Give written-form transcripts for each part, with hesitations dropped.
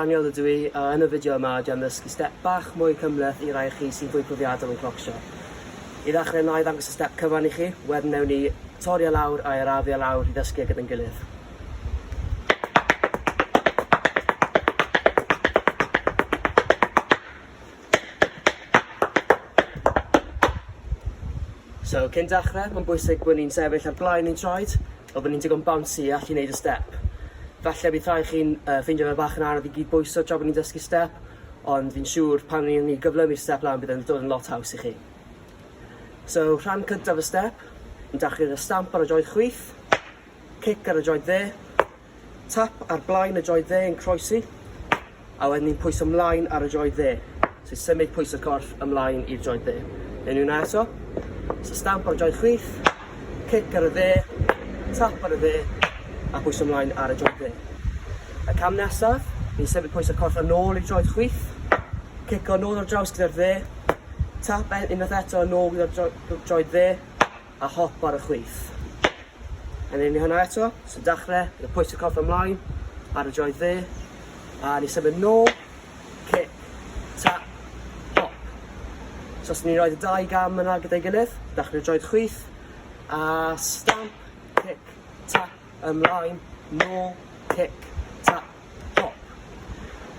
Daniel ydw i, a yn y fideo yma dwi am ddysgu step bach mwy cymhleth i rai o chi sy'n fwy profiadol yn clocsio. I ddechrau wna i ddangos y step cyfan i chi, wedyn newn ni torri e lawr a'i arafu e lawr i ddysgu e gyda'n gilydd. So, cyn dechrau, mae'n bwysig bod ni'n sefyll ar blaen ein traed, fel bod ni'n digon bouncy i allu neud y step. Falle bydd rhai chi'n uh, ffeindio fe bach yn anodd i gyd bwyso tra bod ni'n dysgu step, ond fi'n siŵr pan ni'n ni gyflymu'r step lan bydd e'n dod yn lot haws i chi. So, rhan cyntaf y step, yn dechrau gyda stamp ar y droed chwith, cic ar y droed dde, Tap ar blaen y droed dde yn croesi, a wedyn ni'n pwyso mlaen ar y droed dde. So symud pwys y corff ymlaen i'r droed dde. Newn ni hwnna eto. So stamp ar y droed chwith, cic ar y dde, tap ar y dde, a pwyso ymlaen ar y droed dde. Y cam nesaf, ni'n symud pwys y corff yn ôl i'r droed chwith, cico nôl ar draws gyda'r dde, tap e, unwaith eto yn ôl gyda'r droed dde, a hop ar y chwith. A newn ni hwnna eto, so dechrau gyda pwys y corff ymlaen ar y droed dde, a ni symud nôl, kick, tap, hop. So os ni'n rhoi y dau gam yna gyda'i gilydd, dechrau'r droed chwith, a stamp, kick, tap, ymlaen, nôl, kick, tap, hop.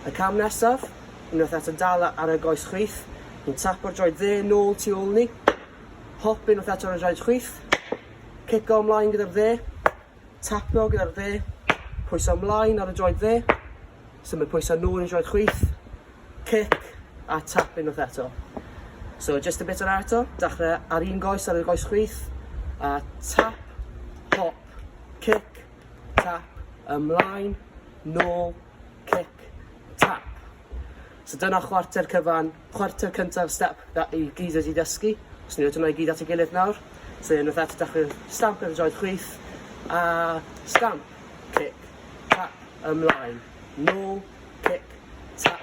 Y cam nesaf, unwaith eto dal ar y goes chwith, ni'n tapo'r droed dde nôl tu ôl ni, Hop unwaith eto ar y droed chwith. Cico ymlaen gyda'r dde. Tapio gyda'r dde. Pwyso ymlaen ar y droed dde. Symud pwyso nôl i'r droed chwith. Cic a tap unwaith eto. So just a bit o'r eto. Dechrau ar un goes ar y goes chwith. A tap, hop, cic, tap, ymlaen, nôl, cic, tap. So dyna chwarter cyfan, chwarter cyntaf step da i gyd wedi dysgu. Os ni'n rhoi hwnna i gyd at ei gilydd nawr. So unwaith eto dechrau stamp ar y droed chwith a stamp, kick, tap, ymlaen, nôl, kick, tap,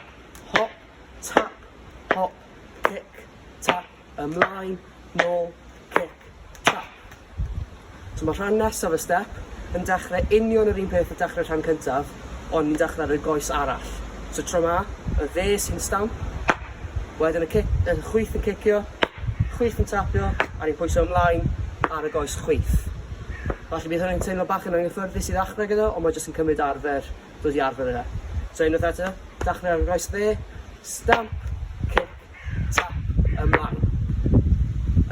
hop, tap, hop, kick, tap, ymlaen, nôl, cic, tap. So mae rhan nesaf y step yn dechrau union yr un peth a dechrau'r rhan cyntaf, ond ni'n dechrau ar y goes arall. So tro ma, y dde sy'n stamp, wedyn y, cic, y chwith yn cicio, chwith yn tapio, a ni'n pwyso ymlaen ar y goes chwith. Falle bydd hwnna'n teimlo bach yn anghyffyrddus i ddechrau gyda, ond mae jyst yn cymryd arfer, dod i arfer yna. So unwaith eto, dechrau ar y goes dde, stamp, cic, tap, ymlaen.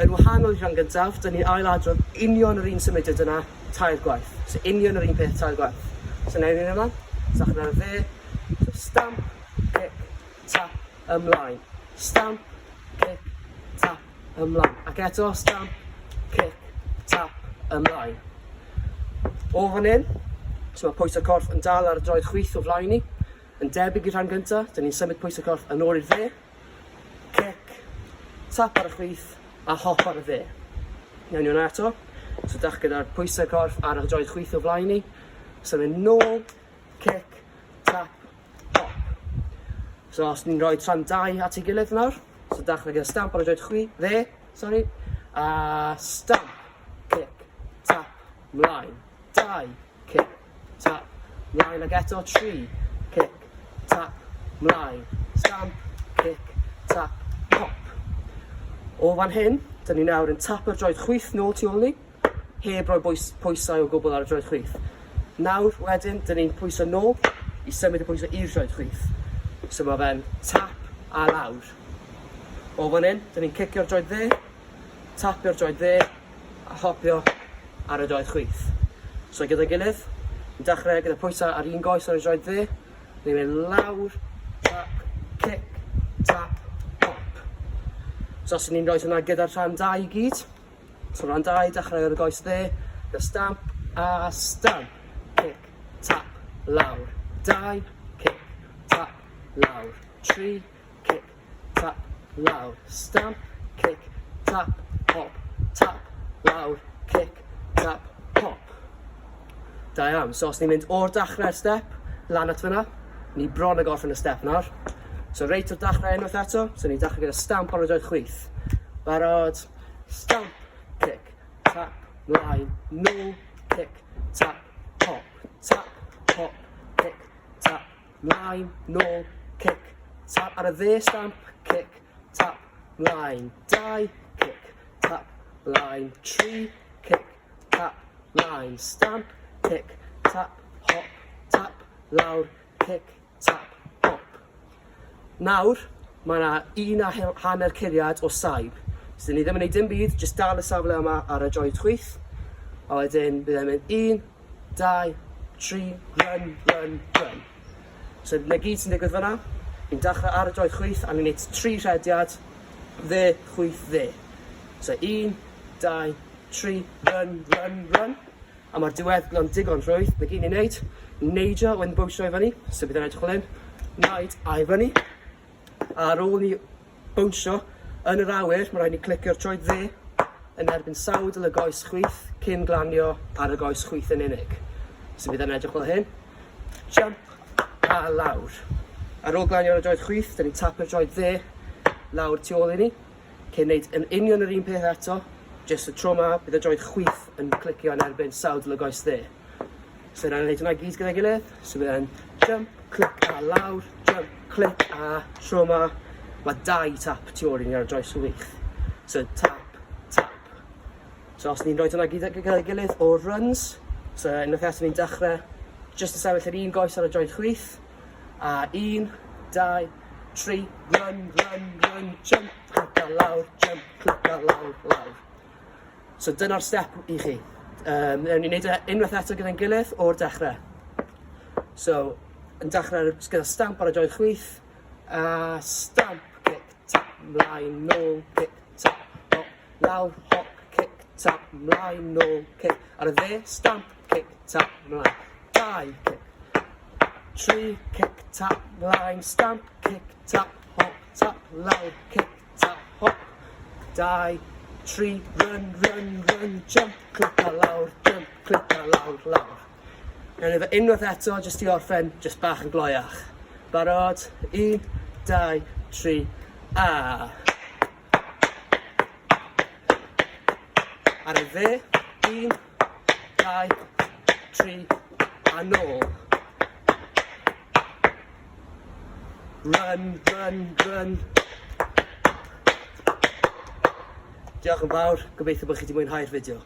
Yn wahanol i'r rhan gyntaf, dyn ni'n ailadrodd union yr un symudiad yna tair gwaith. So union yr un peth tair gwaith. So newn ni'n yma, sach ar y dde, so stamp, kick, tap, ymlaen. Stamp, kick, tap, ymlaen. Ac eto, stamp, kick, tap, ymlaen. O fan hyn, so mae pwys y corff yn dal ar y droed chwith o flaen ni. Yn debyg i'r rhan gyntaf, dyn ni'n symud pwys y corff yn ôl i'r dde, cic, tap ar y chwith, a hop ar y dde. Newn ni hwnna eto. So dach gyda'r pwysau corff ar y droed chwith o flaen ni. Symud nôl, cic, tap, hop. So os ni'n rhoi rhan 2 at ei gilydd nawr, so dach gyda stamp ar y droed chwith, dde, sorry, a stamp, cic, tap, mlaen, 2, cic, tap, mlaen ag eto, 3, cic, tap, mlaen, stamp, cic, tap, hop. O fan hyn, dyn ni nawr yn tapo'r droed chwith nôl tu ôl ni, heb roi bwys, pwysau o gwbl ar y droed chwith. Nawr, wedyn, dyn ni'n pwyso nôl i symud y pwysau i'r droed chwith. So mae fe'n tap a lawr. O fan hyn, dyn ni'n cicio'r droed dde, tapio'r droed dde, a hopio ar y droed chwith. So gyda'i gilydd, yn dechrau gyda pwysau ar un goes ar y droed dde, ni'n mynd lawr, tap, kick, tap, hop. So os ni'n rhoi hwnna gyda'r rhan 2 i gyd, so rhan 2, dechrau ar y goes dde, gyda stamp, a stamp, kick, tap, lawr, 2, kick, tap, lawr, 3, kick, tap, lawr, stamp, kick, tap, hop, tap, lawr, kick, tap, hop. Da iawn. So os ni'n mynd o'r dechrau'r step, lan at fyna, ni bron ag orffen y step nawr. So reit o'r dechrau unwaith eto, so ni'n dechrau gyda stamp ar y droed chwith. Barod, stamp, kick, tap, mlaen, nôl, kick, tap, hop, tap, hop, kick, tap, mlaen, nôl, cic, tap. Ar y dde, stamp, cic, tap, mlaen, 2, cic, tap, mlaen, 3, cic, tap, mlaen, stamp, cic, tap, hop, tap, lawr, cic, tap, hop. Nawr, mae yna un a hanner curiad o saib. So ni ddim yn gwneud dim byd, jyst dal y safle yma ar y droed chwith. A wedyn bydd e'n mynd 1, 2, 3, run, run, run. So 'na gyd sy'n digwydd fan'na. Ni'n dechrau ar y droed chwith a ni'n neud tri rhediad, dde, chwith, dde. So 1, 2, 3, run, run, run. A mae'r diweddglo'n digon rhwydd, 'na gyd ni'n neud, neidio wedyn bownsio i fyny, so bydd e'n edrych fel hyn, naid a i fyny. A ar ôl ni bownsio yn yr awyr, mae rhaid ni clicio'r troed dde yn erbyn sawdl y goes chwith cyn glanio ar y goes chwith yn unig. So bydd e'n edrych fel hyn. Jump a lawr. Ar ôl glanio ar y droed chwith, dyn ni'n tapio'r droed dde lawr tu ôl i ni. Cyn wneud yn union yr un peth eto, jyst y tro 'ma bydd y droed chwith yn clicio yn erbyn sawdl y goes dde. So rhaid wneud hwnna gyd gyda'i gilydd. So bydd e'n jump, clic a lawr, jump, clic a tro 'ma mae dau tap tu ôl i ni ar y droed chwith. So tap, tap. So os ni'n rhoi hwnna gyd gyda'i gilydd o runs, so unwaith eto ni'n dechrau jyst yn sefyll yr un goes ar y droed chwith, a 1, 2, 3, run, run, run, jump, clic a lawr, jump, clic a lawr, lawr. So dyna'r step i chi. Um, newn ni wneud e unwaith eto gyda'n gilydd o'r dechrau. So, yn dechrau gyda stamp ar y droed chwith, a stamp, kick, tap, mlaen, nôl, kick, tap, hop, lawr, hop, kick, tap, mlaen, nôl, kick. Ar y dde, stamp, kick, tap, mlaen. 2, kick, 3, kick, tap, mlaen, stamp, kick, tap, hop, tap, lawr, kick, tap, hop, 2, 3, run, run, run, jump, clic a lawr, jump, clic a lawr, lawr. Newn ni fe unwaith eto, jyst i orffen, jyst bach yn gloiach. Barod? 1, 2, 3, a. Ar y dde, 1, 2, 3, a nôl. Run, run, run. Diolch yn fawr, gobeithio bod chi wedi mwynhau'r fideo.